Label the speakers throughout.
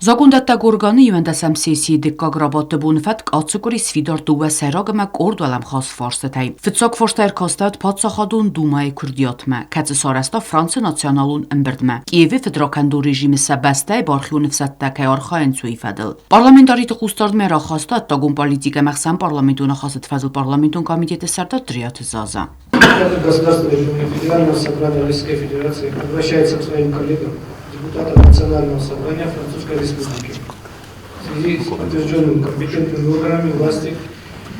Speaker 1: Закъондӕттӕг органы иуӕндӕсӕм сессийы дыккаг рабадты боны фӕтк ацы къуыри сфидар дыууӕ сӕйраг ӕмӕ къорд уӕлӕмхас фарстытӕй. Фыццаг фарста ӕркастӕуыд Паддзахадон Думӕйы куырдиатмӕ, кӕцы сарӕзта Францы националон ӕмбырдмӕ, Киевы фыдракӕндон режимы сӕ бӕстӕйы бархион ӕфсӕдтӕ кӕй архайынц, уый фӕдыл. Парламентариты хъусдардмӕ рахаста ӕддагон политикӕ ӕмӕ ӕхсӕнпарламентон ахасты фӕдыл парламентон комитеты сӕрдар Дриаты Заза.
Speaker 2: Государственной Думы Федерального собрания Российской Федерации обращается к своим коллегам, депутатам Национального собрания Французской Республики, в связи с подтвержденным компетентными органами власти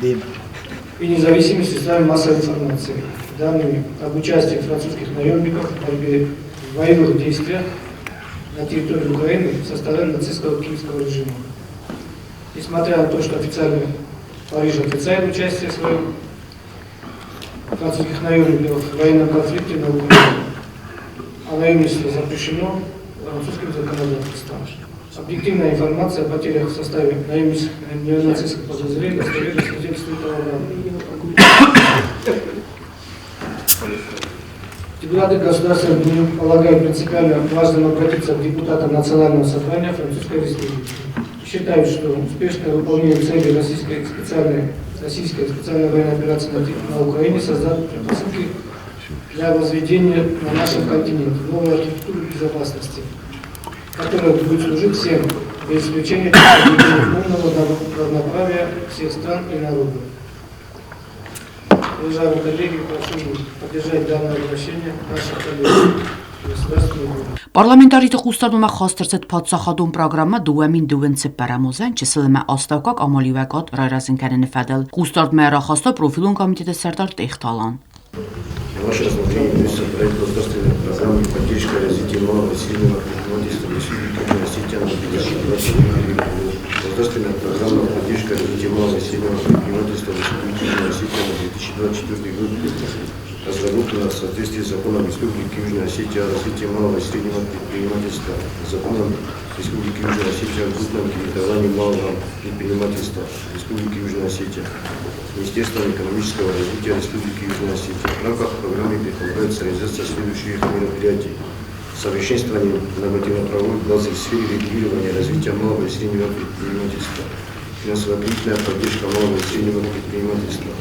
Speaker 2: и независимыми средствами массовой информации данными об участии французских наемников в борьбе в боевых действиях на территории Украины со стороны нацистского киевского режима. Несмотря на то, что официально Париж отрицает участие свое французских наемников в военном конфликте на Украине, а наемничество запрещено французским законодательством. Объективная информация о потерях в составе наемнических неонацистских подразделений достоверно свидетельствует о обратном. Депутаты Государственной Думы полагают принципиально важным обратиться к депутатам Национального собрания Французской Республики. Считают, что успешное выполнение цели российской специальной военной операции на Украине создаст предпосылки для возведения на нашем континенте новой архитектуры безопасности, которая будет служить всем, без исключения полного равноправия всех стран и народов. Уважаемые коллеги, прошу поддержать данное обращение наших коллег.
Speaker 1: Парламентариты хъусдардмӕ хаст ӕрцыд паддзахадон программӕ 2024 азӕн чысыл ӕмӕ астӕуккаг амалиуӕгад райрӕзын кӕныны фӕдыл. Хъусдардмӕ рахаста профилон комитеты сӕрдар Тъехты Алан.
Speaker 3: На ваше рассмотрение вносится проект государственной программы поддержки развития малого и среднего предпринимательства Республики Южная Осетия на 2024 год. Государственная программа поддержки развития малого и среднего предпринимательства Республики Южная Осетия на 2024 год разработана в соответствии с законом Республики Южная Осетия о развитии малого и среднего предпринимательства, законом Республики Южная Осетия о льготном кредитовании малого предпринимательства Республики Южная Осетия, Министерством экономического развития Республики Южная Осетия. В рамках программы предполагается реализация следующих мероприятий. Совершенствование нормативно-правовой базы в сфере регулирования развития малого и среднего предпринимательства, финансово-кредитная поддержка малого и среднего предпринимательства,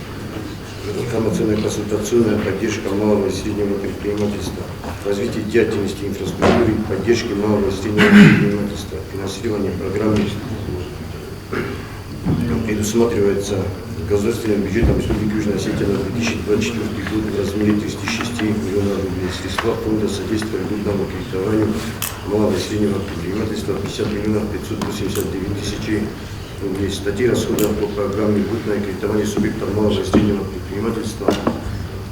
Speaker 3: информационно-консультационная поддержка малого и среднего предпринимательства, развитие деятельности инфраструктуры, поддержки малого и среднего предпринимательства, финансирование программы предусматривается государственным бюджетом Республики Южная Осетия на 2024 год в размере 36 миллионов рублей. Средства фонда содействия льготному кредитованию малого и среднего предпринимательства 50 миллионов 589 тысяч рублей. Статьи расходов по программе льготное кредитование субъектов малого и среднего предпринимательства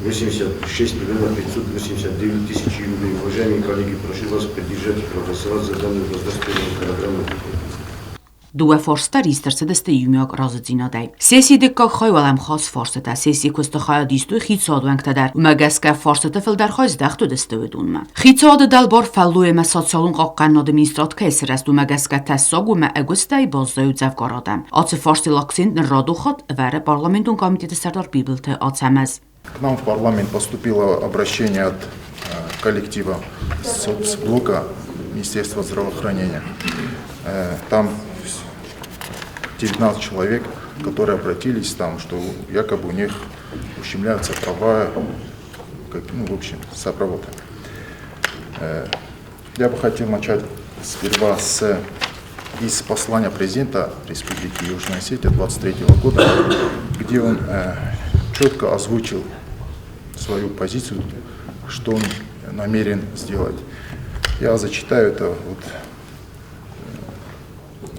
Speaker 3: 86 миллионов 589 тысяч рублей. Уважаемые коллеги, прошу вас поддержать и проголосовать за данную государственную программу.
Speaker 1: Дыууӕ фарс дӕр ист ӕрцыдысты иумиаг разыдзинадӕй. Сессийы дыккаг хай уӕлӕмхас фарстытӕ. Сессийы куысты хайад истой хицауады уӕнгтӕ дӕр. Уымӕ гӕсгӕ фарстыты фылдӕр хай здӕхт уыдысты уыдонмӕ. Хицауады дӕлбар фӕллой ӕмӕ социалон хъахъхъӕнынады министрад кӕй сырӕзт, уымӕ гӕсгӕ тӕссаг у ӕмӕ ӕгуыстӕй баззайы дзӕвгар адӕм. Ацы фарстыл акцент ныр радон хатт ӕвӕры парламентон комитеты сӕрдар Бибылты Ацӕмӕз.
Speaker 4: К нам в парламент поступило обращение от коллектива соцблока Министерства здравоохранения. Там 19 человек, которые обратились там, что якобы у них ущемляются права, как, ну, в общем, соработы. Я бы хотел начать сперва из послания президента Республики Южная Осетия 23 года, где он четко озвучил свою позицию, что он намерен сделать. Я зачитаю это. Вот.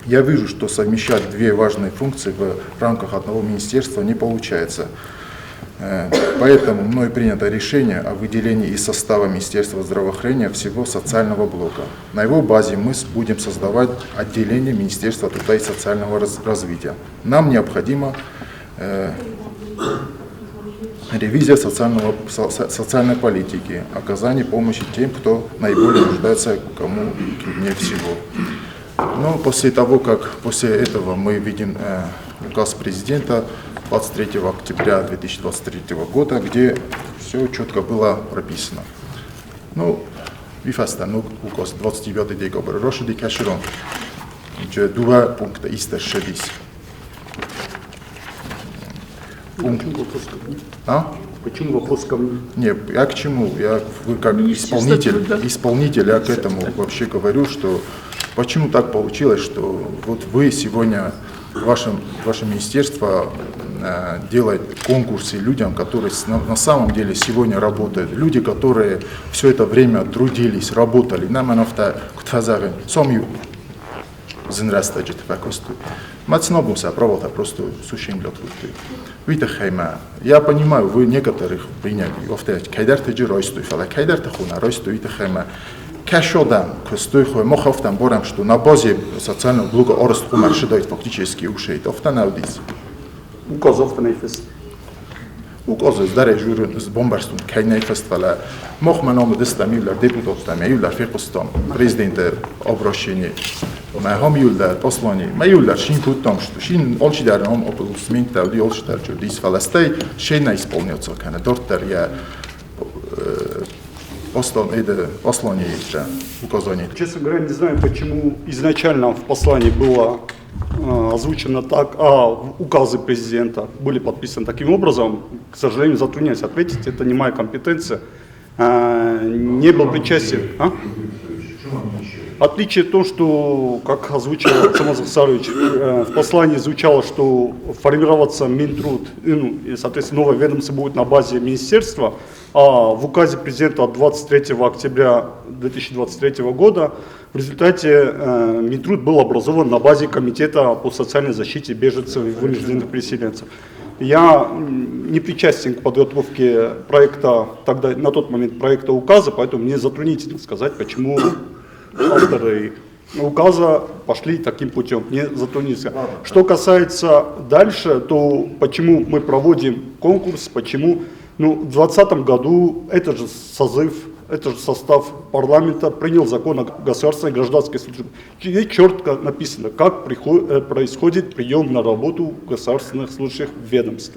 Speaker 4: Я вижу, что совмещать две важные функции в рамках одного министерства не получается. Поэтому мной принято решение о выделении из состава Министерства здравоохранения всего социального блока. На его базе мы будем создавать отделение Министерства труда и социального развития. Нам необходима ревизия социальной политики, оказание помощи тем, кто наиболее нуждается, кому труднее всего. Но после того, как после этого мы видим указ президента 23 октября 2023 года, где все четко было прописано. Ну, vi fästa nog указ 29 декабря. Рошиди каширон. Дыууӕ пункта ист ӕрцыдис.
Speaker 5: Пункт.
Speaker 4: А?
Speaker 5: Почему вопрос ко мне?
Speaker 4: Нет, я к чему? Я вы как исполнитель, исполнитель, я к этому вообще говорю, что почему так получилось, что вот вы сегодня, ваше министерство делает конкурсы людям, которые на самом деле сегодня работают, люди, которые все это время трудились, работали, нам афтӕ сом зын рӕстӕджыты фӕкуыстой. Мӕ цнобун сӕ правота просто сушим лётвуты. Уый тыххӕй мӕ, я понимаю, вы некоторых приняли, афтӕ кӕйдӕрты джы райстой, фӕлӕ кӕйдӕрты хо нӕ райстой, уый тыххӕй мӕ кӕсодӕм куыстой хо, мах афтӕ ӕмбарӕм, что на базе социального блока арӕзт хъуамӕ ӕрцыдаид фактически ушейт, афтӕ нӕ уыдис.
Speaker 5: Указ афтӕ нӕ фыст.
Speaker 4: Указы дӕр ӕз бамбӕрстон, кӕй нӕ фыст, фӕлӕ мах мӕ намыдыстӕм иулӕр депутаттӕм, иулӕр фехъуыстам президенты обращение. Мӕ хам иулӕр послание, мӕ иулӕр шин кодтам, что шин алчидӕр нам аплодисменттӕ уыди, алчидӕр уыдис, фӕлӕ стӕй шей нӕ исполняться кӕны, дарддӕр йӕ послание указание.
Speaker 5: Честно говоря, не знаю, почему изначально в послании было озвучено так, а указы президента были подписаны таким образом, к сожалению, затрудняюсь ответить, это не моя компетенция. Не был причастен. А? Отличие то, что, как озвучил Ацамаз Ахсарович, в послании звучало, что формироваться Минтруд, ну, и, соответственно, новое ведомство будет на базе министерства, а в указе президента от 23 октября 2023 года в результате Минтруд был образован на базе Комитета по социальной защите беженцев и вынужденных переселенцев. Я не причастен к подготовке проекта, тогда, на тот момент проекта указа, поэтому мне затруднительно сказать, почему авторы указа пошли таким путем, не затруднительно. Что касается дальше, то почему мы проводим конкурс, почему, ну, в 2020 году этот же созыв, этот же состав парламента принял закон о государственной гражданской службе, где четко написано, как происходит прием на работу государственных служащих ведомств.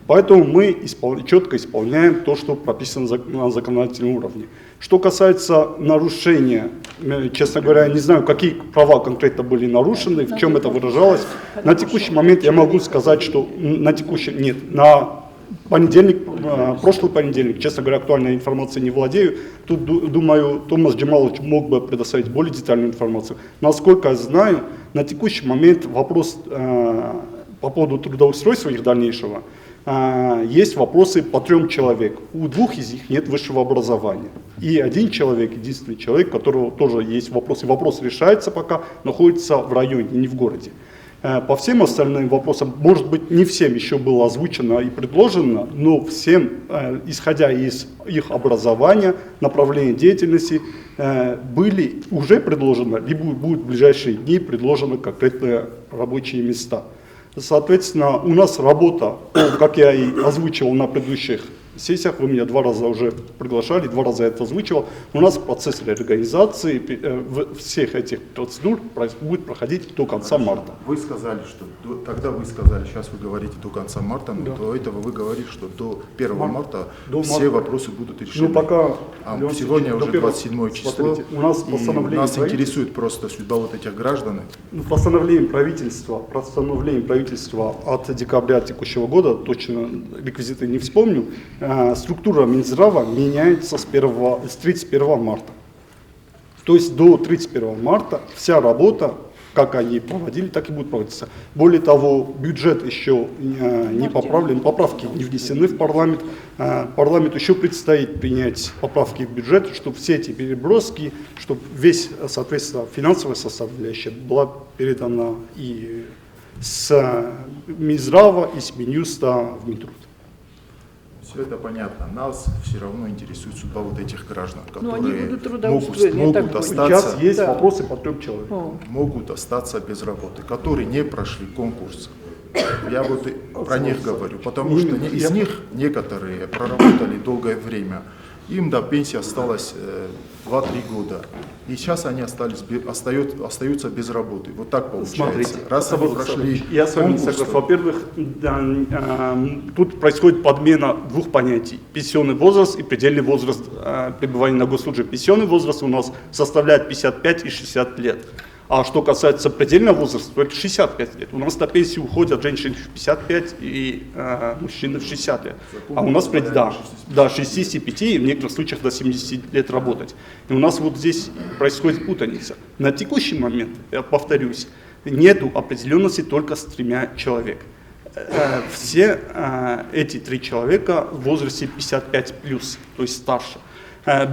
Speaker 5: Поэтому мы четко исполняем то, что прописано на законодательном уровне. Что касается нарушения, честно говоря, я не знаю, какие права конкретно были нарушены, в чем это выражалось. На текущий момент я могу сказать, что на текущий, нет, на понедельник, прошлый понедельник, честно говоря, актуальной информацией не владею. Тут, думаю, Томас Джамалович мог бы предоставить более детальную информацию. Насколько я знаю, на текущий момент вопрос по поводу трудоустройства их дальнейшего, есть вопросы по 3 человек. У 2 из них нет высшего образования. И один человек, единственный человек, у которого тоже есть вопросы, вопрос решается пока, находится в районе, не в городе. По всем остальным вопросам, может быть, не всем еще было озвучено и предложено, но всем, исходя из их образования, направления деятельности, были уже предложены, либо будут в ближайшие дни предложены конкретные рабочие места. Соответственно, у нас работа, как я и озвучивал на предыдущих сессиях, вы меня 2 раза уже приглашали, 2 раза я это озвучивал, у нас процесс реорганизации всех этих процедур будет проходить до конца марта.
Speaker 4: Вы сказали, что до, тогда вы сказали, сейчас вы говорите до конца марта, но до этого вы говорили, что до 1 марта
Speaker 5: До
Speaker 4: все
Speaker 5: марта.
Speaker 4: вопросы будут решены.
Speaker 5: Ну, пока,
Speaker 4: А
Speaker 5: Леон
Speaker 4: сегодня
Speaker 5: Сергеевич,
Speaker 4: уже
Speaker 5: до первого.
Speaker 4: 27 число,
Speaker 5: Смотрите, у нас
Speaker 4: и
Speaker 5: постановление
Speaker 4: нас
Speaker 5: правительства.
Speaker 4: интересует просто судьба вот этих граждан.
Speaker 5: Ну, постановлением правительства от декабря текущего года, точно реквизиты не вспомню, структура Минздрава меняется с 31 марта. То есть до 31 марта вся работа, как они проводили, так и будет проводиться. Более того, бюджет еще не поправлен, поправки не внесены в парламент. Парламенту еще предстоит принять поправки в бюджет, чтобы все эти переброски, чтобы весь, соответственно, финансовая составляющая была передана и с Минздрава, и с Минюста в Минтруд.
Speaker 4: Все это понятно. Нас все равно интересует судьба вот этих граждан,
Speaker 6: Но они
Speaker 4: которые
Speaker 6: будут трудоустроены, я так
Speaker 4: могут
Speaker 6: поняла.
Speaker 4: остаться,
Speaker 5: Сейчас есть
Speaker 6: Да.
Speaker 5: вопросы по 3 человекам.
Speaker 4: могут остаться без работы, которые не прошли конкурс. Я вот и про них говорю, потому что
Speaker 5: Именно.
Speaker 4: из
Speaker 5: Я
Speaker 4: них некоторые проработали долгое время. Им до пенсии осталось 2-3 года. И сейчас они остаются без работы. Вот так получается.
Speaker 5: Смотрите,
Speaker 4: раз они
Speaker 5: Сабур
Speaker 4: прошли
Speaker 5: Сабурович, я с вами не
Speaker 4: конкурс,
Speaker 5: согласен.
Speaker 4: то
Speaker 5: Во-первых, тут происходит подмена 2 понятий. Пенсионный возраст и предельный возраст пребывания на госслужбе. Пенсионный возраст у нас составляет 55 и 60 лет. А что касается предельного возраста, то это 65 лет. У нас на пенсию уходят женщины в 55 и мужчины в 60 лет. А у нас да, до 65 и в некоторых случаях до 70 лет работать. И у нас вот здесь происходит путаница. На текущий момент, я повторюсь, нету определенности только с 3 человек. Все эти 3 человека в возрасте 55 плюс, то есть старше.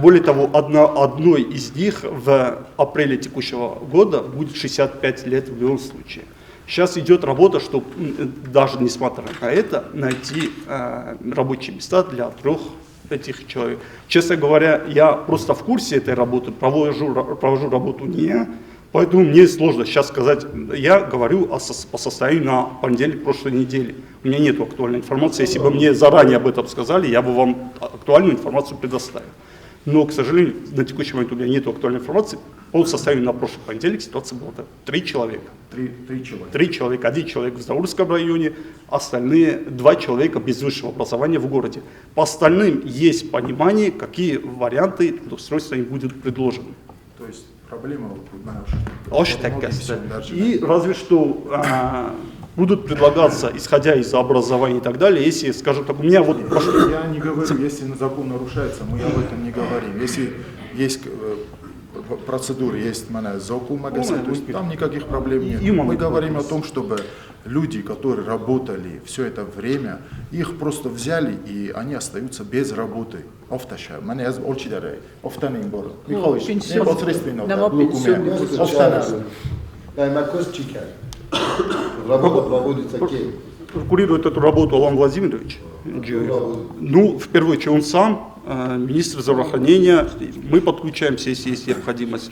Speaker 5: Более того, одной из них в апреле текущего года будет 65 лет в любом случае. Сейчас идет работа, чтобы даже несмотря на это найти рабочие места для 3 этих человек. Честно говоря, я просто в курсе этой работы, провожу работу не я, поэтому мне сложно сейчас сказать, я говорю по состоянию на понедельник прошлой недели. У меня нет актуальной информации, если бы мне заранее об этом сказали, я бы вам актуальную информацию предоставил. Но, к сожалению, на текущий момент у меня нет актуальной информации. По состоянию на прошлый понедельник ситуация была так. 3 человека.
Speaker 4: Три человека.
Speaker 5: 3 человека. 1 человек в Знаурском районе, остальные 2 человека без высшего образования в городе. По остальным есть понимание, какие варианты трудоустройства им будут предложены.
Speaker 4: То есть проблема вот
Speaker 5: Очень такая. И разве что будут предлагаться, исходя из образования и так далее, если, скажем так, у меня вот...
Speaker 4: Я не говорю, если закон нарушается, мы об этом не говорим. Если есть процедуры, есть закон, то есть там никаких проблем нет. Мы говорим о том, чтобы люди, которые работали все это время, их просто взяли, и они остаются без работы. Офташа, меня очень дорогой. Офтанин город. Михайлович, непосредственно.
Speaker 6: Работа проводится кем?
Speaker 5: Курирует эту работу Алан Владимирович. Ну, в первую очередь, он сам, министр здравоохранения, мы подключаемся, если есть необходимость,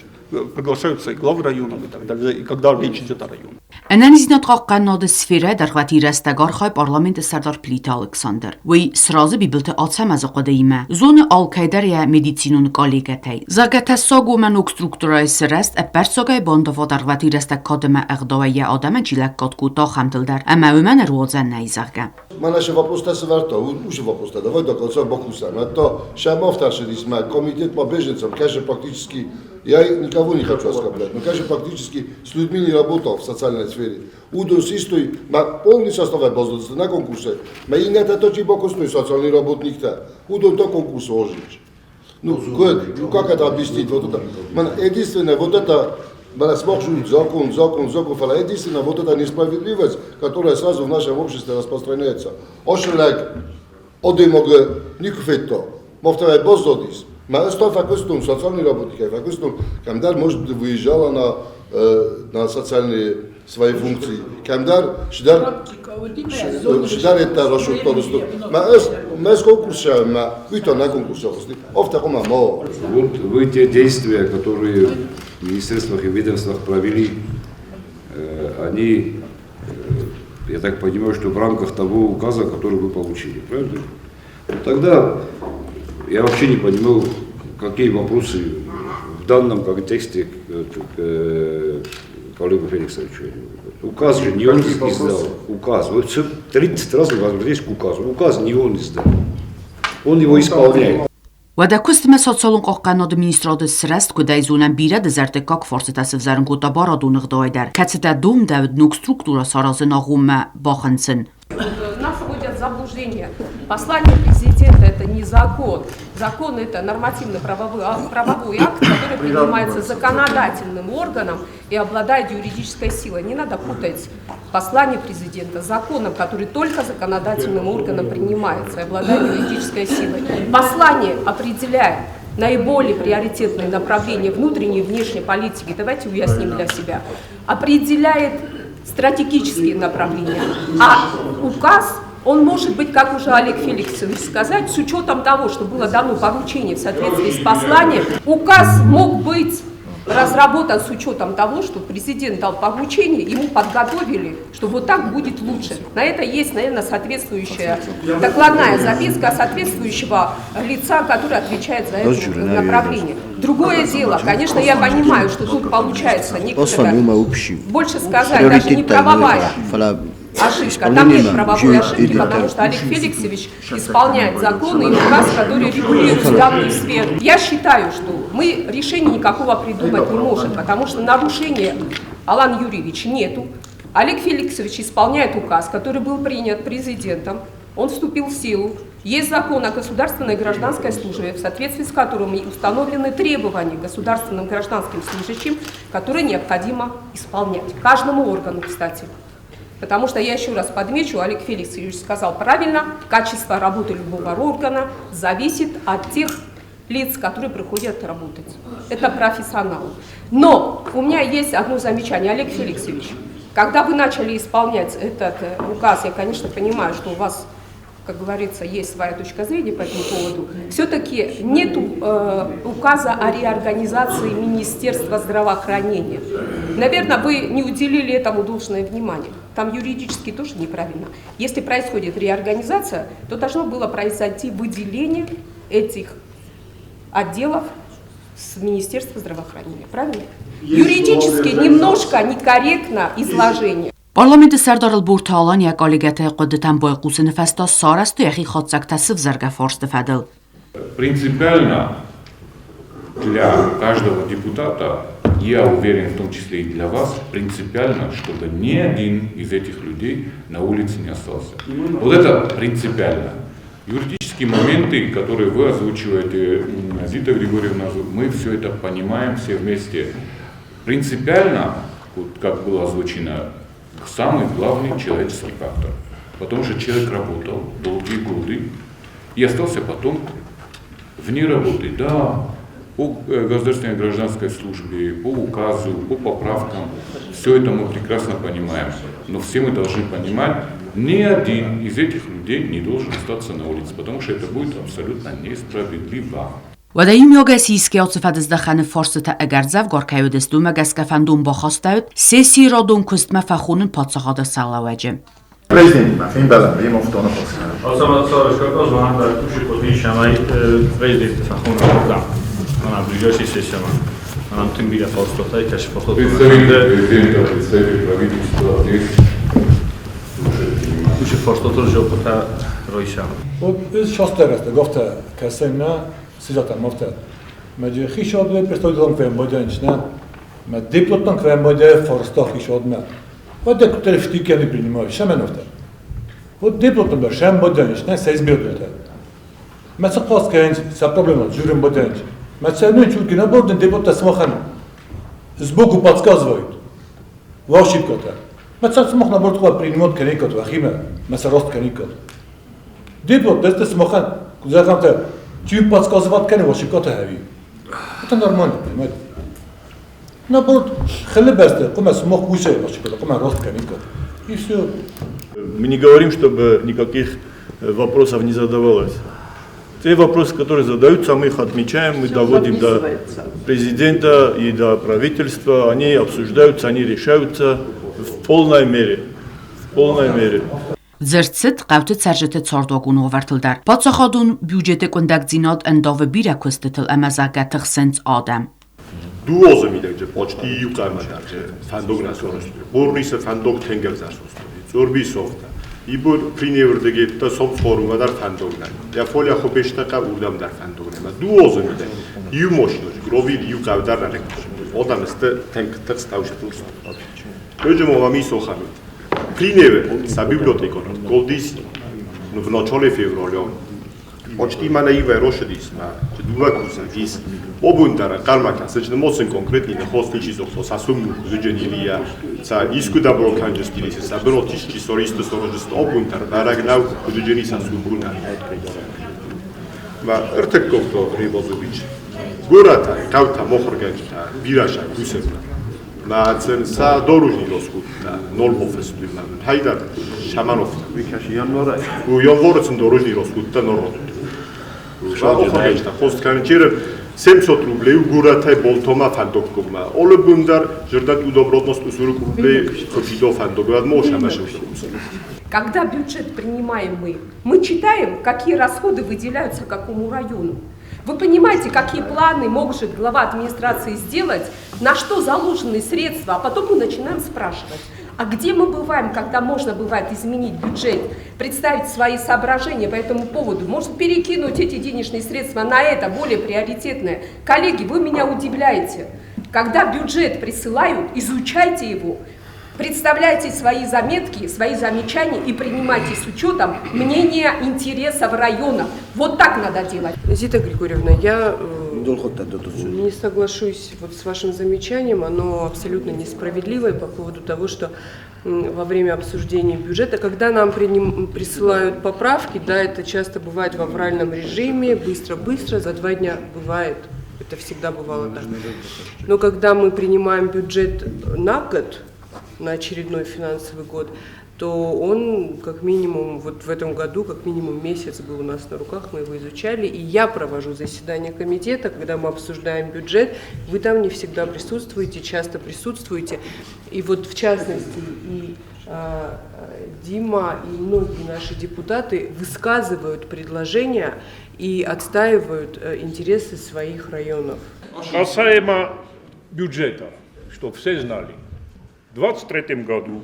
Speaker 5: приглашаются и главы районов и так далее, и когда речь идет о районе.
Speaker 1: Ӕнӕниздзинад хъахъхъӕнынады сферӕйы дӕргъвӕтин рӕстӕг архайы парламенты сӕрдар Плиты Алыксандр. Уый сразы Бибылты Ацӕмӕзы хъуыдыимӕ, зоны алкӕй дӕр йӕ медицинон коллегӕтӕй. Зӕгъгӕ, тӕссаг у ӕмӕ ног структурӕйы сырӕзт ӕппӕрццагӕй бандава дӕргъвӕтин рӕстӕг кад ӕмӕ ӕгъдауӕй йӕ адӕмӕн чи лӕггад кодта, ахӕмтыл дӕр, ӕмӕ уымӕн ӕруадзӕн нӕй, зӕгъгӕ.
Speaker 6: Мӕнӕ шы вопростӕ сывӕрдта, уыцы вопростӕ, давай до конца бакусӕм. Это шӕм афтӕрсыдис мӕ комитет по беженцам, конечно, практически, я никого не хочу оскорблять, но, конечно, практически с людьми не работал в социальной сфере. Уыдон систой, мӕ полный состав баздадысты на конкурсе, мӕ иннӕтӕ та чи бакуыстой социальный работниктӕ, уыдон та конкурсы ожить. Ну, ну как это объяснить? Вот это, единственное, вот это, закон, закон, закон, единственное, вот эта несправедливость, которая сразу в нашем обществе распространяется. Ошелек, одымог, никфетто, мовтавай боздодис. Ма сто факустум, социальный работник, факустум, камдар, может, выезжала на социальные свои функции. Камдар, шидар, шидар это расширил. Ма с конкурса, ма выйти на конкурс, офтакома мо.
Speaker 7: Вот вы те действия, которые в министерствах и ведомствах провели, они, я так понимаю, что в рамках того указа, который вы получили, правильно? Тогда я вообще не понимал, какие вопросы в данном контексте к коллегу Феликсовичу. Указ же не он издал. Указ. Вот 30 раз вы возвратились к указу. Указ не он издал. Он его исполняет.
Speaker 1: Уӕдӕ куыстмӕ социалон хъахъхъӕнады министрады сырӕзт куыдӕй зонӕм бирӕ дызӕрдыггаг фарстытӕ сывзӕрын кодта барадон ӕгъдауӕй дӕр, кӕцытӕ домдӕуыд ног структурӕ саразын агъоммӕ бахынцын.
Speaker 8: Нас вводят в заблуждение. Послание президента – это не закон. Закон – это нормативно-правовой акт, который принимается законодательным органом и обладает юридической силой. Не надо путать послание президента с законом, который только законодательным органом принимается и обладает юридической силой. Послание определяет наиболее приоритетные направления внутренней и внешней политики. Давайте уясним для себя. Определяет стратегические направления. А указ, он может быть, как уже Олег Феликсович сказать, с учетом того, что было дано поручение в соответствии с посланием, указ мог быть разработан с учетом того, что президент дал поручение, ему подготовили, что вот так будет лучше. На это есть, наверное, соответствующая докладная записка соответствующего лица, который отвечает за это направление. Другое дело, конечно, я понимаю, что тут получается некоторая, больше сказать, даже не правовая. Ошибка. Там нет правовой ошибки, потому что Олег Феликсович исполняет законы и указ, который регулирует данную сферу. Я считаю, что мы решения никакого придумать не можем, потому что нарушения, Алан Юрьевич, нету. Олег Феликсович исполняет указ, который был принят президентом. Он вступил в силу. Есть закон о государственной гражданской службе, в соответствии с которым установлены требования государственным гражданским служащим, которые необходимо исполнять. Каждому органу, кстати. Потому что я еще раз подмечу, Олег Феликсович сказал правильно, качество работы любого органа зависит от тех лиц, которые приходят работать. Это профессионалы. Но у меня есть одно замечание, Олег Феликсович. Когда вы начали исполнять этот указ, я, конечно, понимаю, что у вас, как говорится, есть своя точка зрения по этому поводу. Все-таки нет указа о реорганизации Министерства здравоохранения. Наверное, вы не уделили этому должное внимание. Там юридически тоже неправильно. Если происходит реорганизация, то должно было произойти выделение этих отделов с Министерства здравоохранения. Правильно?
Speaker 6: Есть
Speaker 8: Юридически
Speaker 6: новая
Speaker 8: немножко некорректно изложение.
Speaker 1: Парламенты сӕрдар Ӕлборты Алан йӕ коллегӕтӕй хъуыдытӕм байхъусыны фӕстӕ сарӕзта йӕхи хатдзӕгтӕ сывзаргӕ фарсты фӕдыл.
Speaker 9: Принципиально для каждого депутата, я уверен, в том числе и для вас, принципиально, чтобы ни один из этих людей на улице не остался. Вот это принципиально. Юридические моменты, которые вы озвучиваете, Зита Григорьевна, мы все это понимаем все вместе. Принципиально, вот как было озвучено, самый главный человеческий фактор. Потому что человек работал долгие годы и остался потом вне работы. Да, по государственной гражданской службе, по указу, по поправкам, все это мы прекрасно понимаем. Но все мы должны понимать, ни один из этих людей не должен остаться на улице, потому что это будет абсолютно несправедливо.
Speaker 1: Уӕдӕ иумиагӕй сисгӕ ацы фӕдыздӕхӕны фарстытӕ ӕгӕр дзӕвгар кӕй уыдысты, уымӕ гӕсгӕ фӕндон бахастӕуыд сессийы радон куыстмӕ фӕхонын паддзахады сӕргълӕууӕджы.
Speaker 4: Президентимӕ фембӕлӕм ремонтоны
Speaker 9: Представитель президента, представитель правительства здесь слушает, внимательно.
Speaker 10: Мы не говорим, чтобы никаких вопросов не задавалось. Те вопросы, которые задаются, мы их отмечаем, мы
Speaker 11: Всё
Speaker 10: доводим до
Speaker 11: записывается.
Speaker 10: президента и до правительства, они обсуждаются, они решаются в полной мере. В полной мере.
Speaker 1: Дзырд цыд хъӕуты цӕрджыты цардуагон уавӕртыл дӕр. Паддзахадон бюджеты къуындӕгдзинад ӕндавы бирӕ куыстытыл ӕмӕ зӕгъгӕ тыхсынц адӕм.
Speaker 12: Дуозы мидӕг почти иу хъӕмӕ дӕр фӕндог нӕ сарӕзтой. Борнисы фӕндог тынг ӕвзӕр состой. Цъорбисовтӕ. Ибо приневрдыгетта сом цхорумӕ дӕр фӕндог нӕй. Йӕ фоля хобештӕ хъӕу уырдӕм дӕр фӕндог нӕй. Дуозы мидӕг иу машинӕ гровил иу хъӕу дӕр нӕ Одам сты тынг тыхст таушатурс. Лёджи мовами сохамит. Приневе са библиотеко голдис в начале февраля. Почти мана иве рошедис ма дувакуса гис обундара қармака сеч моцен конкретни хостичи зохто сасум зудженилия са искуда броканџестилис са бротишчи сористо сорожест обундар барагнав зуджени сасумбуна ма ыртыкковто рибозубич гурата тавта мохргенчта бираша гусебна ма цен са доружни росхудта нол офестума хайдар шамановта
Speaker 3: Викаши январа.
Speaker 12: У январцен доружни росхудта норот Охргенчта хостканчер 700 рублей гуратай болтома фандоккома. Олебундар жирдат удобротност 40 рублей хошидо фандоград моша машин.
Speaker 8: Когда бюджет принимаем мы читаем, какие расходы выделяются какому району. Вы понимаете, какие планы может глава администрации сделать, на что заложены средства, а потом мы начинаем спрашивать. А где мы бываем, когда можно бывает изменить бюджет, представить свои соображения по этому поводу? Может перекинуть эти денежные средства на это, более приоритетное? Коллеги, вы меня удивляете. Когда бюджет присылают, изучайте его, представляйте свои заметки, свои замечания и принимайте с учетом мнения интересов района. Вот так надо делать.
Speaker 11: Зита Григорьевна, я не соглашусь вот с вашим замечанием, оно абсолютно несправедливое по поводу того, что во время обсуждения бюджета, когда нам присылают поправки, да, это часто бывает в авральном режиме, быстро-быстро, за 2 дня бывает, это всегда бывало так. Но когда мы принимаем бюджет на год, на очередной финансовый год, то он как минимум, вот в этом году, как минимум месяц был у нас на руках, мы его изучали, и я провожу заседание комитета, когда мы обсуждаем бюджет, вы там не всегда присутствуете, часто присутствуете, и вот в частности и Дима, и многие наши депутаты высказывают предложения и отстаивают интересы своих районов.
Speaker 9: Касаемо бюджета, чтобы все знали, в 2023 году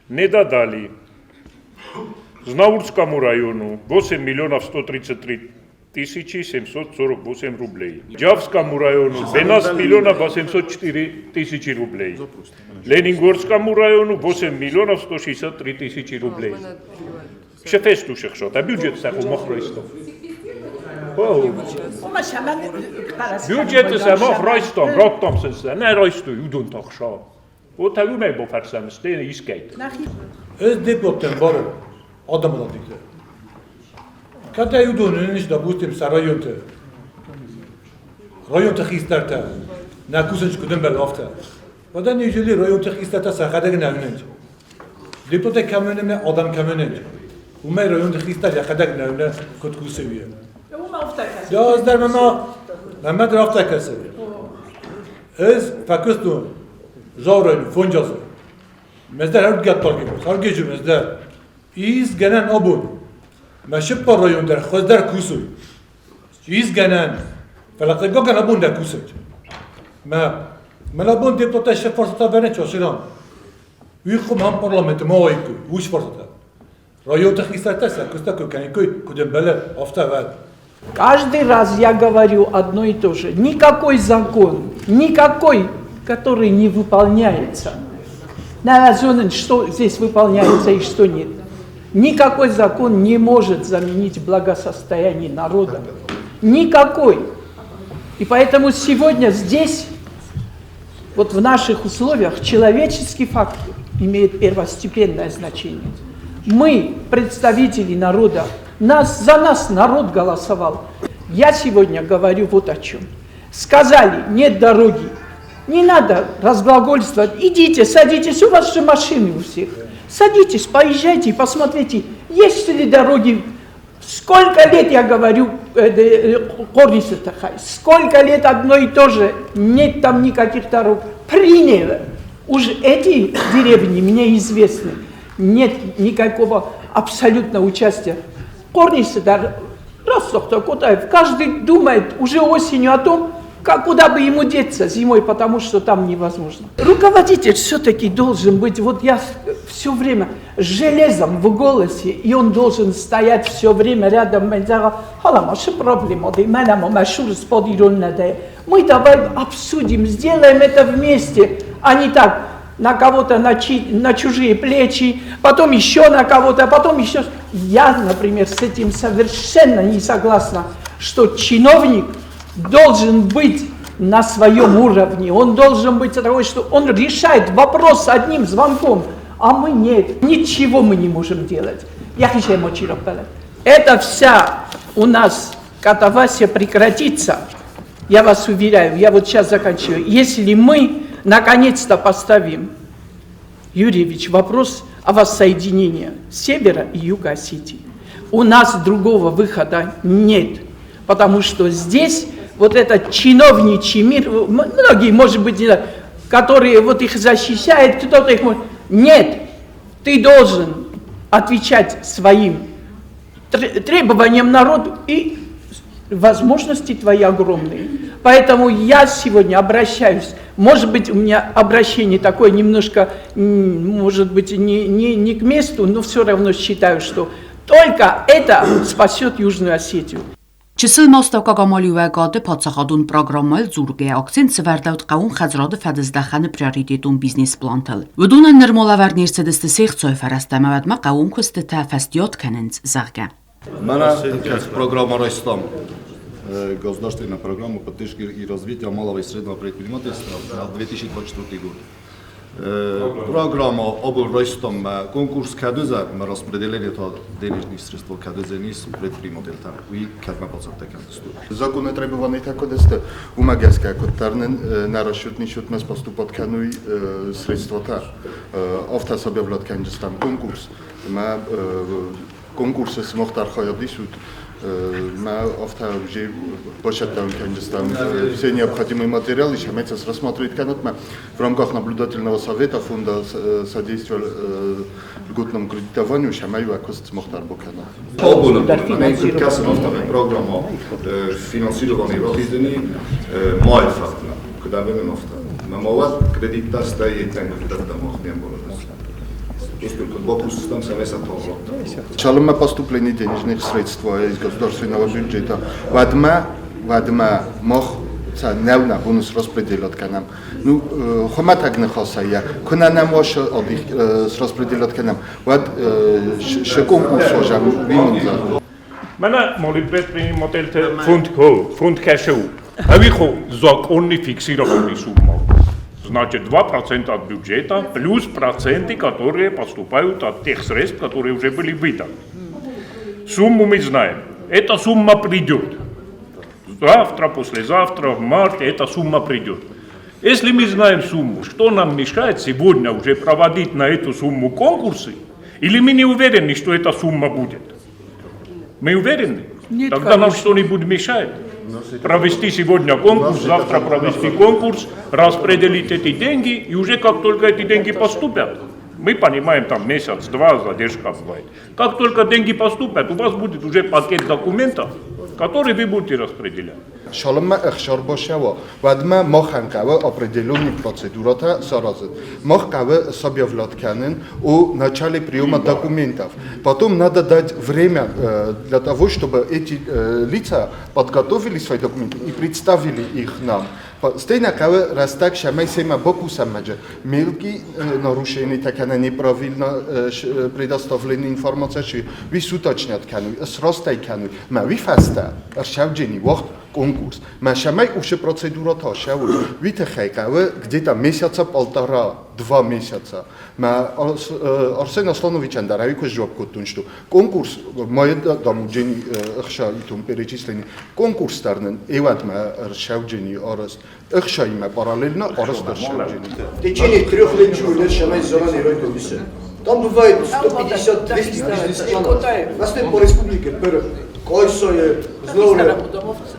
Speaker 9: не додали Знаурскому району 8 миллионов 133 тысячи 748 рублей. Джавскому району 12 миллионов 804 тысячи рублей. Ленингорскому району 8 миллионов 163 тысячи рублей. Шефесту шехшот, а бюджет саху махройстов. Бюджет самах ройстом, ротом сенсе, не ройсту, юдун тахша. Вот так умей бофарсам, стены искейт.
Speaker 13: Öz deputatın var, adam oladıkları. Когда юдун, ниш, допустим, са районте. Районте хистарта, на кусенч куден бел афта. Вада неужели районте хистарта сахадаг навненч. Депутат каменеме адам камененч. Умей районте хистар яхадаг навне кот кусевие. Ya az der mema Mehmet rafta kesi. Ez faküstun Zavren foncası. Mezder her get talki. Her gece mezder. İz genen abun. Meşip rayon der xozder kusu. İz genen. Felakta gogen abun der kusu. Ma Mela bun deputat şef forsata veren çoşiran. Uykum ham parlamento ma oyku. Uş forsata. Rayon tehnisatesa kusta köken köy kudem bele hafta ver.
Speaker 14: Каждый раз я говорю одно и то же. Никакой закон, никакой, который не выполняется. Что здесь выполняется и что нет. Никакой закон не может заменить благосостояние народа. Никакой. И поэтому сегодня здесь, вот в наших условиях, человеческий фактор имеет первостепенное значение. Мы, представители народа, за нас народ голосовал. Я сегодня говорю вот о чем. Сказали, нет дороги. Не надо разглагольствовать. Идите, садитесь, у вас же машины у всех. Садитесь, поезжайте и посмотрите, есть ли дороги. Сколько лет я говорю, сколько лет одно и то же, нет там никаких дорог. Приняли. Уж эти деревни мне известны. Нет никакого абсолютно участия. Каждый думает уже осенью о том, как, куда бы ему деться зимой, потому что там невозможно. Руководитель все-таки должен быть, вот я все время железом в голосе, и он должен стоять все время рядом. Мы давай обсудим, сделаем это вместе, а не так, на кого-то, на чужие плечи, потом еще на кого-то, потом еще. Я, например, с этим совершенно не согласна, что чиновник должен быть на своем уровне, он должен быть такой, что он решает вопрос одним звонком, а мы нет, ничего мы не можем делать. Я хочу. Это вся у нас катавасия прекратится, я вас уверяю, я вот сейчас заканчиваю, если мы наконец-то поставим, Юрьевич, вопрос о воссоединении севера и юга Осетии. У нас другого выхода нет, потому что здесь вот этот чиновничий мир, многие, может быть, которые вот их защищают, кто-то их может... Нет, ты должен отвечать своим требованиям народу и Возможности твои огромные. Поэтому я сегодня обращаюсь. Может быть, у меня обращение такое немножко, может быть, не к месту, но все равно считаю, что только это спасет Южную Осетию.
Speaker 1: Чысыл ма астӕуккаг амалиуӕгады паддзахадон программӕйыл дзургӕйӕ акцент сӕвӕрдӕуыд хъӕууон хӕдзарады фӕдыздӕхӕны приоритетон бизнес-плантыл. Уыдонӕн нырма лӕвӕрд не рцыдысты се хцайы фӕрӕзтӕ ӕмӕ уӕдмӕ хъӕууон куыстытӕ фӕстиат кӕнынц, зӕгъгӕ.
Speaker 15: Мӕнӕ программа райстам государственная программа поддержки и развития малого и среднего предпринимательства на 2024 год. Программа обл райстам конкурс кӕдыза распределение та денежных средств кӕдызенис предпринимательтӕн уый кӕдмӕ бацӕттӕ кӕндзысты.
Speaker 4: Законы требованийтӕ куыд сты, уымӕ гӕсгӕ куыддӕр нын нӕ расчетный счетмӕ поступат кӕной средствотӕ, афтӕ сабӕвлад кӕнджыстӕм конкурс ӕмӕ конкурсы сымах дӕр хайад исут, мӕ афтӕ уже бацӕттӕ кӕнджыстӕм все необходимые материалы, цӕмӕй сӕ рассмотреть кӕнат мӕ в рамках наблюдательного совета фонда содействия льготному кредитованию, цӕмӕй уӕ куыст сымах дӕр бакӕнат.
Speaker 15: Абоны боны мӕнӕ кӕсын афтӕмӕй программа финансировани рахизыни май фӕхтмӕ, куыд ӕмбӕлон афтӕ. Мӕ ма уӕд кредиттӕ стӕй йедтӕ мах не ӕмбарынц.
Speaker 4: Цалынмӕ поступление денежных средств из государственного бюджета, уӕдмӕ мах сӕ нӕу нӕ бон сраспределять кӕнӕм. Ну, хуымӕтӕг ныхасӕй, куы нӕ нӕм уа сраспределять кӕнӕм, уӕд шы конкурс уазӕм уый
Speaker 9: Мӕнӕ моли предпринимательтӕ фонд кӕсы у. Ӕви хо законный фиксированный сумма. Значит, 2% от бюджета плюс проценты, которые поступают от тех средств, которые уже были выданы. Сумму мы знаем. Эта сумма придет. Завтра, послезавтра, в марте эта сумма придет. Если мы знаем сумму, что нам мешает сегодня уже проводить на эту сумму конкурсы, или мы не уверены, что эта сумма будет? Мы уверены?
Speaker 14: Нет,
Speaker 9: Тогда нам
Speaker 14: конечно.
Speaker 9: что-нибудь мешает? Провести сегодня конкурс, завтра провести конкурс, распределить эти деньги, и уже как только эти деньги поступят, мы понимаем, там месяц-два задержка бывает. Как только деньги поступят, у вас будет уже пакет документов, который вы будете распределять.
Speaker 4: Цалынмӕ ӕхсар бацӕуа, уӕдмӕ махӕн хъӕуы определенный процедурӕтӕ саразын. Мах хъӕуы сабӕвлад кӕнын о начале приема документов. Потом надо дать время для того, чтобы эти лица подготовили свои документы и представили их нам. Стӕй нӕ хъӕуы рӕстӕг цӕмӕй семӕ бакусӕм мелкие нарушения кӕнӕ неправильно предоставленная информация уый суточнят кӕной, срастӕй кӕной. Мӕ уый фӕстӕ ӕрцӕуджени уагъд конкурс. Мӕ цӕмӕй уыцы процедурӕтӕ ацӕуой, уый тыххӕй хъӕуы где-то месяца полтора, 2 месяца. Мӕ Арсен Аслановичӕн дӕр ӕви куы сдзуапп кодтон, что конкурс мӕйы дамуджени ӕхца итон перечислени конкурс дӕр нын эвӕдмӕ ӕрцӕуджени арӕзт. Ӕхцаимӕ параллельно арӕзт ӕрцӕуджени.
Speaker 3: В течение 3 лет Там бывает 150-200 бизнес-планов. Нас по республике пер Койсое, Зноре,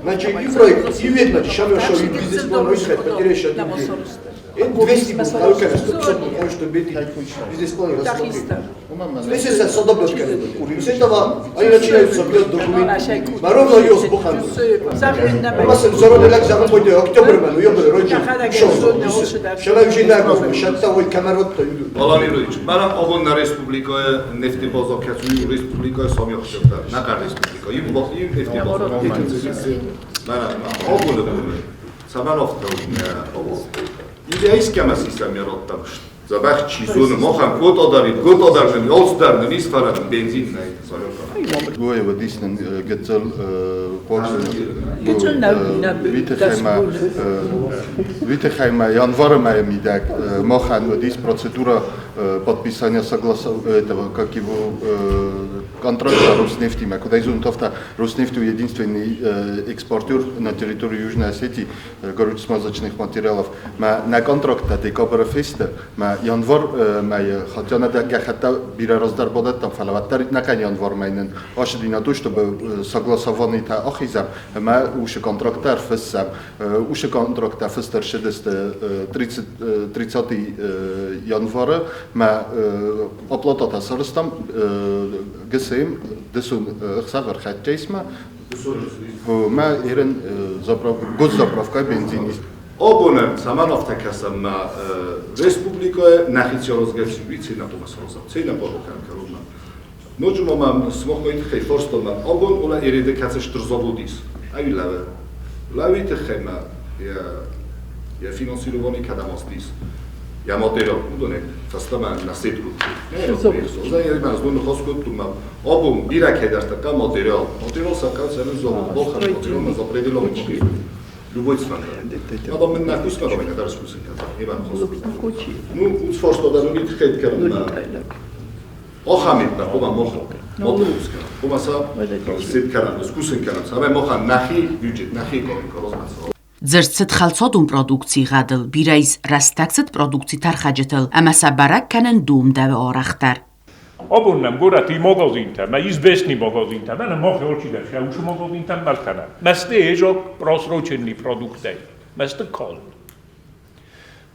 Speaker 3: значи и проект, и видно, че шаме шо и бизнес-план ройсхет, потеряешь один день. 200 был, 150 был, может быть, бизнес-план рассмотреть. Здесь это содоблячка. С этого они начинают собирать документы. Ровно ее сбухали. Масен зорон элек загын пойде октябрь мен, ноябрь ройчи. Шо. Шала уже на шатта ой камерот юду.
Speaker 15: Алан Илович, мӕнӕ абон нӕ республикӕйы нефтебаза кӕцы у республикӕйы самйахсӕвдӕр, нӕ республикӕ, иу нефтебаза. Мӕнӕ абоны боны цӕмӕн афтӕ у нӕ абон? Или искӕмӕ систем радтам, дзӕбӕх чи зоны, махӕн код адарид, код адарнын, алцыдӕр нын ис, фӕлӕ нын бензин нӕй.
Speaker 4: Гоева диснен гыццыл
Speaker 14: Гыццыл
Speaker 4: Витехайма январы мӕйы мидӕг махӕн уыдис процедура подписания этого, как его, контракта Роснефтимӕ. Куыд ӕй зонут, афтӕ Роснефть у единственный экспортер на территории Южной Осетии горюче-смазочных материалов. Мӕ нӕ контракттӕ декабры фесты, мӕ январ мӕйы, хотя нӕ гӕххӕттӕ бирӕ раздӕр бадӕттам, фӕлӕ уӕддӕр нӕхъӕн январ мӕй нын ацыди на то, чтобы согласованный-тӕ ахизӕм ӕмӕ уыцы контракттӕ ӕрфыссӕм. Уыцы контракттӕ фыст ӕрцыдысты 30 январы, мӕ оплататӕ сарӕзтам ГС
Speaker 16: Одессӕм дысон ӕхсӕв ӕрхӕццӕ ис ма. Мӕ ерен госзаправка бензин ис.
Speaker 15: Абонӕн цӕмӕн афтӕ кӕсӕм мӕ республикӕйы нӕхи циаразгӕ ци нӕ хъуамӕ саразӕм, цӕй нӕ хъуамӕ кӕнӕм кӕронмӕ. Ноджы ма мӕм сымахмӕ тыххӕй фарстон мӕ абон ола Ереды кӕцы стыр завод ис, ӕви лӕвы. Лӕвы тыххӕй мӕ йӕ финансировани кӕдӕм ацыдис, йӕ материал уыдонӕй фӕстӕмӕ нӕ сет кодтой. Ныхас кодтон мӕ абон бирӕ кӕйдӕртӕ хъӕ материал. Материал сӕ хъӕ цӕрын завод балхӕн материал мӕ запределен любой цена. Адам мын нӕ кусмӕ да мен дӕр скусын кӕн. Иван Ну, уц фарста ну не тыххӕй кӕнын. Ахӕм хъуамӕ мах ма хъуамӕ сӕ сет кӕнӕм, скусын кӕнӕм, цӕмӕй махӕн нӕхи бюджет, нӕхи экономика размӕ цӕуа.
Speaker 1: Дзырд цыд хӕлцадон продукцийы гъӕдыл, бирӕ ис рӕстӕгцыд продукци тӕрхӕджытыл ӕмӕ сӕ бӕрӕг кӕнын домдӕуы арӕхдӕр.
Speaker 9: Абон нӕм горӕты магазинтӕ, мӕ известный магазинтӕ, мӕнӕ мах алчидӕр сӕ уыцы магазинтӕм ӕлхӕнӕм. Мӕсты езок просроченный продукттӕй, мӕсты калд.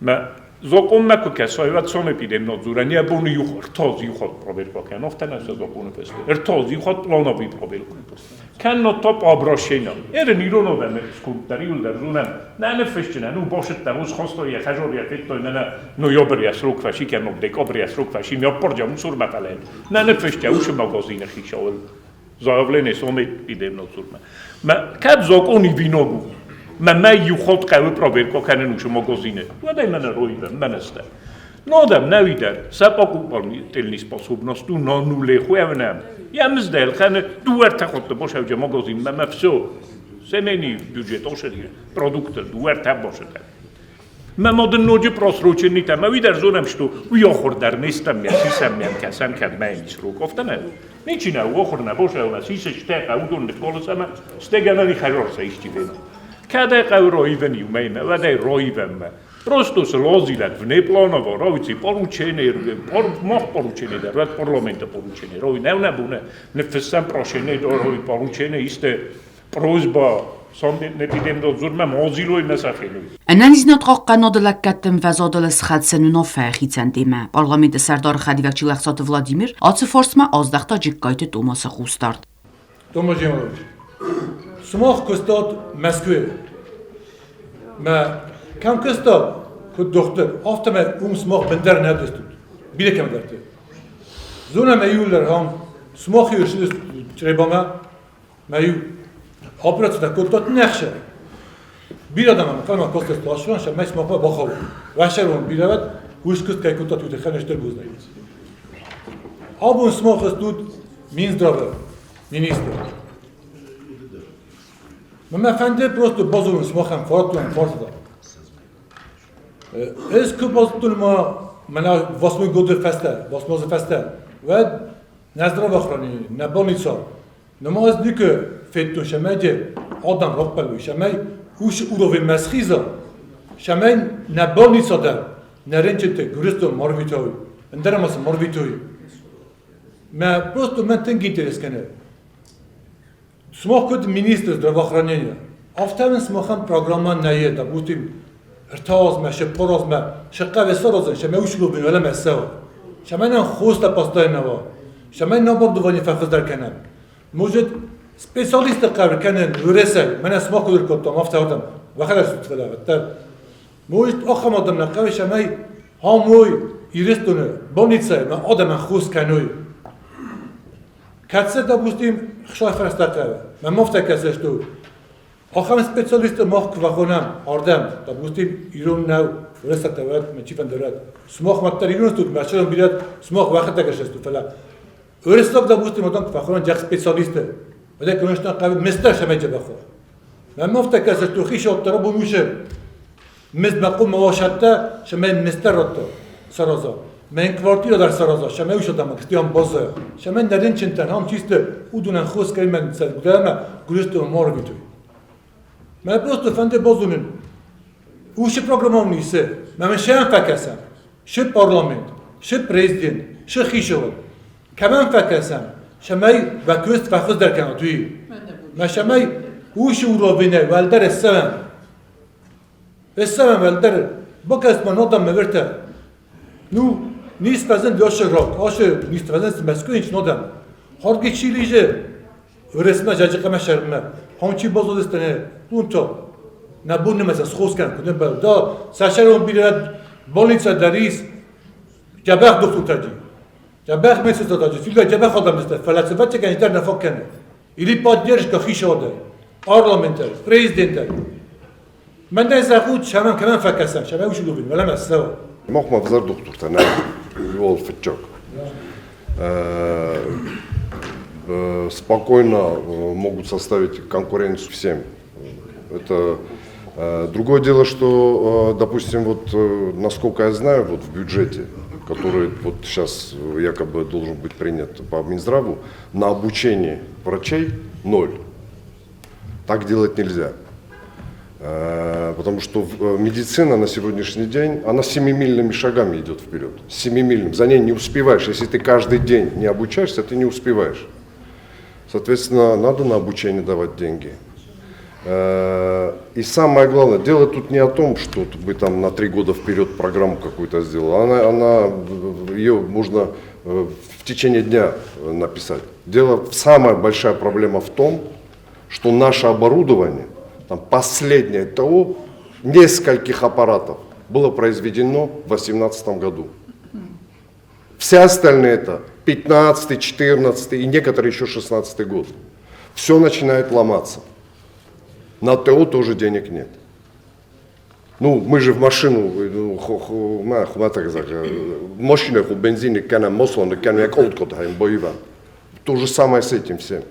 Speaker 9: Мӕ закъонмӕ куы кӕсай, уӕд санэпидемнадзорӕн йӕ боны иу ӕртӕ иу хатт проверка кӕн, афтӕ нӕ сӕ закъоны фӕстӕ. Ӕртӕ иу хатт плановый проверка. Кӕннод та обращение. Ерын ирон адӕмы скульптор иуылдӕр зонӕм. Нӕ ныффысджынӕн у басыдтӕн, ус хастой йӕ хӕзор йӕ федтой, нӕ ноябрь йӕ срок фӕси, кӕннод декабрь йӕ срок фӕси, мӕппарджа мусормӕ фӕлӕ нӕ ныффыстя усы магазины хицауыл заявление санэпидемнадзормӕ. Мӕ кӕд закъон ивинаг у, мӕ мӕ иу хатт хъӕуы проверка кӕнын усы магазины, уӕд ӕй мӕнӕ роивӕм, мӕнӕ стӕ. Нодӕм нӕуидӕр сӕ покупательный способность у на нуле хуӕвнӕм. Я мыздӕл хӕны дыууӕртӕ хатты бошӕвджа магазинмӕ мӕ все. Семейный бюджет ошӕди продукты дыууӕртӕ бошӕдӕ. Мӕ мады ноджы просроченный мӕ уый дӕр зонӕм, что уый ахуыр дӕр не стӕм, мӕ сисӕм, мӕ кӕсӕм, кӕд мӕ ис срок, афтӕ нӕ. Ничи нӕ ахуыр нӕ бошӕвна, сисы стӕ уыдон ныкколыс ӕмӕ стӕгӕнӕн хӕрорса исчи фена. Кӕд ӕй хъӕуы роивӕн иумӕ, уӕд ӕй роивӕнмӕ. Просто сложилат внепланово, ровици поручение, мах поручение дӕр, уӕд парламенты поручение, рови нӕ нӕ буне, ныффыссӕм прошение, рови поручение, исте просьба санэпидемнадзормӕ мазилой мӕ сӕхенуй.
Speaker 1: Ӕнӕниздзинад хъахъхъӕнады лӕггӕдты ӕмвӕзадыл схӕцын уынаффӕ хицӕн темӕ. Парламенты сӕрдары хӕдивӕг Чилӕхсаты Владимир ацы фарстмӕ аздӕхта Джыккайты Томасы хъусдард.
Speaker 13: Томас Джемалович, сымах куыстат Мӕскуыйы. Мӕ кӕм куыстат, куыд дохтыр, афтӕмӕй уым сымах бындӕр нӕ уыдыстут. Бирӕ кӕмдӕрты. Зонӕм ӕй иуылдӕр ам, сымах иу ссыдыстут Чъребамӕ, мӕ иу операцитӕ кодтат не хсӕн. Бирӕ адӕм ӕнхъӕлмӕ кастысты ацы сӕ мӕ сымахмӕ бахауд. Уӕ бирӕ уӕд, уый скуыст кӕй кодтат, уый тыххӕй стыр бузныг. Абон сымах стут Минздравы министр. Мӕ фӕнды просто базонын сымахӕн фарстуан фарста. Ӕз куы базыдтон ма мӕнӕ восьмой годы фӕстӕ, восьмой фӕстӕ, уӕд нӕ здравоохранение, нӕ больница, нымаз никуы федтон сӕмӕджы адӕм раппӕлой, сӕмӕй уыцы уровеньмӕ схиза, сӕмӕй нӕ больница дӕр нӕ рынчынты Гуырдзыстон ма рвитой, ӕндӕр ӕмӕ сын ма рвитой. Мӕ просто мӕн тынг интерес кӕны. Сымах куыд министр здравоохранения, афтӕ мын сымахӕн программӕ нӕй, допустим, ӕртӕ азмӕ, цыппар азмӕ, сӕ саразын, сӕмӕ услуги уӕлӕмӕ цӕуа. Цӕмӕй нӕм хостӕ постоянно уа, цӕмӕй нӕ оборудование фӕхуыздӕр кӕнӕм. Может, специалистты хъӕр кӕнын Уӕрӕсейы, мӕнӕ сымах куыд ӕркодтам, афтӕ адӕм, уӕхӕдӕг стут фӕлӕ уӕддӕр. Может, ахӕм адӕм нӕ хъӕуы, цӕмӕй ам уой Ирыстоны больницӕйы ӕмӕ адӕмӕн хос кӕной. Кӕцы, допустим, хсай фӕрстӕ хъӕуы, мӕм афтӕ кӕсы, что ахӕм специалистты мах куы фӕхонӕм ардӕм, допустим, ирон нӕу, уырыссӕгтӕ уӕд, мӕ чи фӕнды уӕд, сымах уӕддӕр ирон стут, мӕ чырын бирӕ сымах уӕхӕдӕг стут, фӕлӕ уырыссаг, допустим, адӕм куы фӕхонӕм джах специалисты, уӕд конечно хъӕуы мистер сӕмӕй джабахо. Мӕм афтӕ кӕсы, что хицӕуттӕ рабон усы мызд мӕ хъуамӕ асӕтта, цӕмӕй мистер радта сараза. Мӕн квартира дӕр сараза, цӕмӕй усы адӕмӕн кстиан баззайа. Цӕмӕй нӕ рынчынтӕн ам чисто уыдонӕн хос кӕй мӕн цӕлгудӕмӕ Гуырдзыстоны ма арвитой. Мӕ просто фӕнды базонын, уыцы программӕ исы, мӕ мын сӕм фӕкӕсӕм, шы парламент, шы президент, шы хицауад. Кӕмӕн фӕкӕсӕм, цӕмӕй уӕ куыст фӕхуыздӕр кӕнат, уый. Мӕ цӕмӕй уыцы уровенӕй уӕлдӕр ссӕуӕм. Ссӕуӕм уӕлдӕр, бакӕс ма нодӕм мӕвертӕ. Ну, низ фӕзынд ашы рак, ашы низ фӕзынд Мӕскуыйы нодӕм. Хоргичилиже Өресмә жажықама шәрмә. Хончи бозодистане пунто. На буннемеса схускан кудем да сашарон бират больница дарис جبخ دكتور تاجي جبخ مثل تاجي فيلا جبخ آدم است فلسفه چه کنی در نفاق کنه или поддержка хишода парламента президента من ده زخود شمم كمان فكسم شمم وش دوبين ولا مسوا
Speaker 6: Мохма взар доктор на Юол Фетчок. Спокойно могут составить конкуренцию всем. Это другое дело, что, допустим, вот насколько я знаю, вот в бюджете, который вот сейчас якобы должен быть принят по Минздраву, на обучение врачей ноль. Так делать нельзя. Потому что медицина на сегодняшний день, она семимильными шагами идет вперед. Семимильным. За ней не успеваешь. Если ты каждый день не обучаешься, ты не успеваешь. Соответственно, надо на обучение давать деньги. И самое главное, дело тут не о том, что бы там на 3 года вперед программу какую-то сделал. Ее можно в течение дня написать. Дело, самая большая проблема в том, что наше оборудование, там последнее ТО нескольких аппаратов было произведено в 2018 году. Все остальные это 15, 14 и некоторые еще 16 год. Все начинает ломаться. На ТО тоже денег нет. Ну, мы же в машину, ну, машина, бензин, кана, масло, кана, То же самое с этим всем.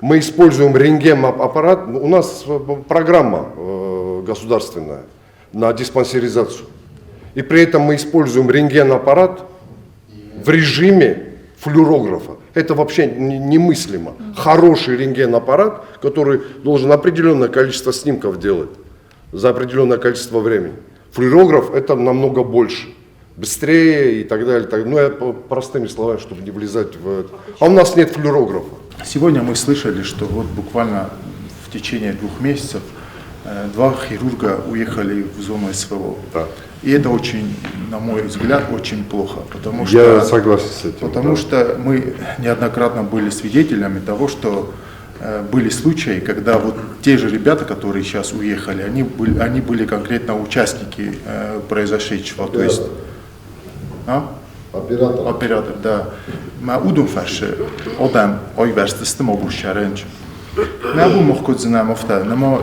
Speaker 6: Мы используем рентген-аппарат, у нас программа государственная на диспансеризацию. И при этом мы используем рентген-аппарат в режиме флюорографа. Это вообще немыслимо. Хороший рентген-аппарат, который должен определенное количество снимков делать за определенное количество времени. Флюорограф это намного больше, быстрее и так далее. Так, ну, я простыми словами, чтобы не влезать в это. А у нас нет флюорографа.
Speaker 4: Сегодня мы слышали, что вот буквально в течение 2 месяцев два хирурга уехали в зону СВО.
Speaker 6: Да.
Speaker 4: И это очень, на мой взгляд, очень плохо, потому что
Speaker 6: Я согласен с этим.
Speaker 4: Потому что мы неоднократно были свидетелями того, что были случаи, когда вот те же ребята, которые сейчас уехали, они были конкретно участники произошедшего. То есть, а?
Speaker 6: Оператор.
Speaker 4: Оператор, да. Ма уыдон фӕрсы одам айвӕрсты мабур шәренч. Нӕ бу мохкодзынӕм афтӕ, нӕма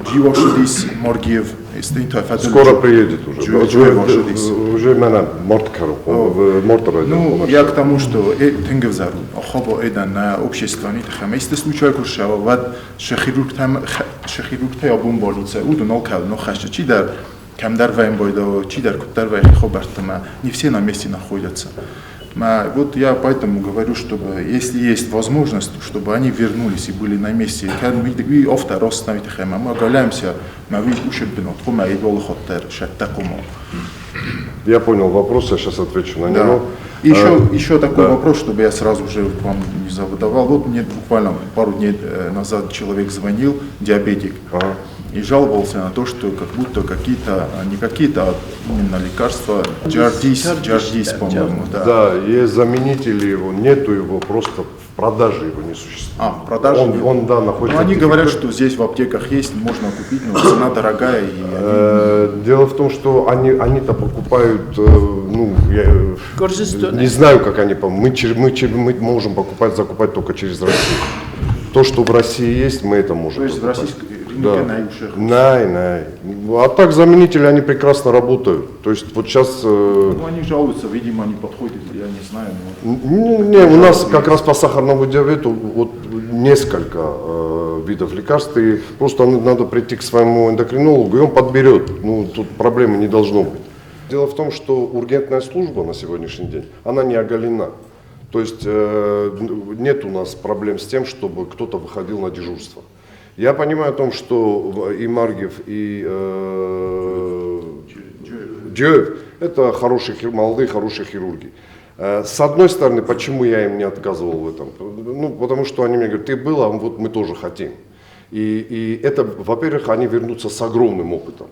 Speaker 4: дживошудис Маргиев
Speaker 6: Скоро приедет уже. Уже мӕнӕ март мортор.
Speaker 4: Ну, я к тому, что тынг ӕвзӕр у. Ахаба эдан на общество не тхам. Если случай куршава, вад шехирургта ябун больница, уыдон алкӕд но хӕсты чидӕр кӕмдӕр вӕйын байдау, чидӕр куыддӕр вӕйы хабӕрттӕ, не все на месте находятся. Вот я поэтому говорю, чтобы, если есть возможность, чтобы они вернулись и были на месте. Мы оголяемся, мы
Speaker 6: Я понял вопрос, я сейчас отвечу на него.
Speaker 4: Еще такой вопрос, чтобы я сразу же вам не задавал. Вот мне буквально пару дней назад человек звонил, диабетик, и жаловался на то, что как будто какие-то, не какие-то, а именно лекарства, Джардис, Джардис, по-моему, да.
Speaker 6: Да, есть заменители его, нету его, просто в продаже его не существует.
Speaker 4: А, в продаже
Speaker 6: он,
Speaker 4: нет.
Speaker 6: Он, да, находится.
Speaker 4: Ну, они говорят, что здесь в аптеках есть, можно купить, но цена дорогая. И они...
Speaker 6: Дело в том, что они-то покупают, ну, я не знаю, как они, мы можем покупать, закупать только через Россию. То, что в России есть, мы это можем
Speaker 4: То есть в
Speaker 6: покупать.
Speaker 4: российской
Speaker 6: Да.
Speaker 4: На
Speaker 6: Най, най. А так заменители, они прекрасно работают. То есть вот сейчас...
Speaker 4: Ну, они жалуются, видимо, не подходит, я не знаю.
Speaker 6: Но... Не, у нас как раз по сахарному диабету вот несколько видов лекарств, и просто надо прийти к своему эндокринологу, и он подберет. Ну, тут проблемы не должно быть. Дело в том, что ургентная служба на сегодняшний день, она не оголена. То есть нет у нас проблем с тем, чтобы кто-то выходил на дежурство. Я понимаю о том, что и Маргиев, и Джоев – это хорошие, молодые, хорошие хирурги. С одной стороны, почему я им не отказывал в этом? Ну, потому что они мне говорят, ты был, а вот мы тоже хотим. И это, во-первых, они вернутся с огромным опытом.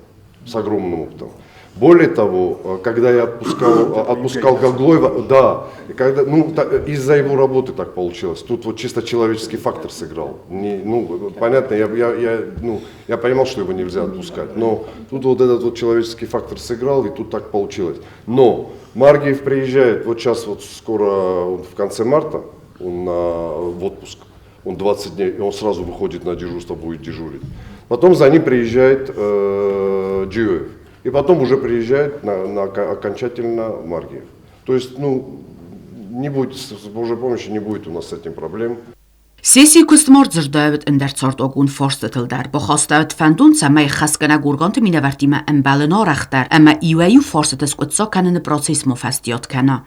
Speaker 6: С огромным опытом. Более того, когда я отпускал Гаглоева, да, когда, ну, из-за его работы так получилось. Тут вот чисто человеческий фактор сыграл. Не, ну, понятно, я понимал, что его нельзя отпускать, но тут вот этот вот человеческий фактор сыграл, и тут так получилось. Но Маргиев приезжает, вот сейчас вот скоро, он в конце марта, он в отпуск, он 20 дней, и он сразу выходит на дежурство, будет дежурить. Потом за ним приезжает Джиоев. И потом уже приезжает на окончательно Маргиев. То есть, ну, не будет, с Божьей помощью не будет у нас с этим проблем.
Speaker 1: Сессийы куыстмӕ ӕрдзырдӕуыд ӕндӕр цардуагон фарстытыл дӕр. Бахастӕуыд фӕндон, цӕмӕй ӕххӕстгӕнӕг органты минӕвӕрттимӕ ӕмбӕлын арӕхдӕр ӕмӕ иуӕй-иу фарстыты скъуыддзаг кӕныны процесс ма фӕстиат кӕна.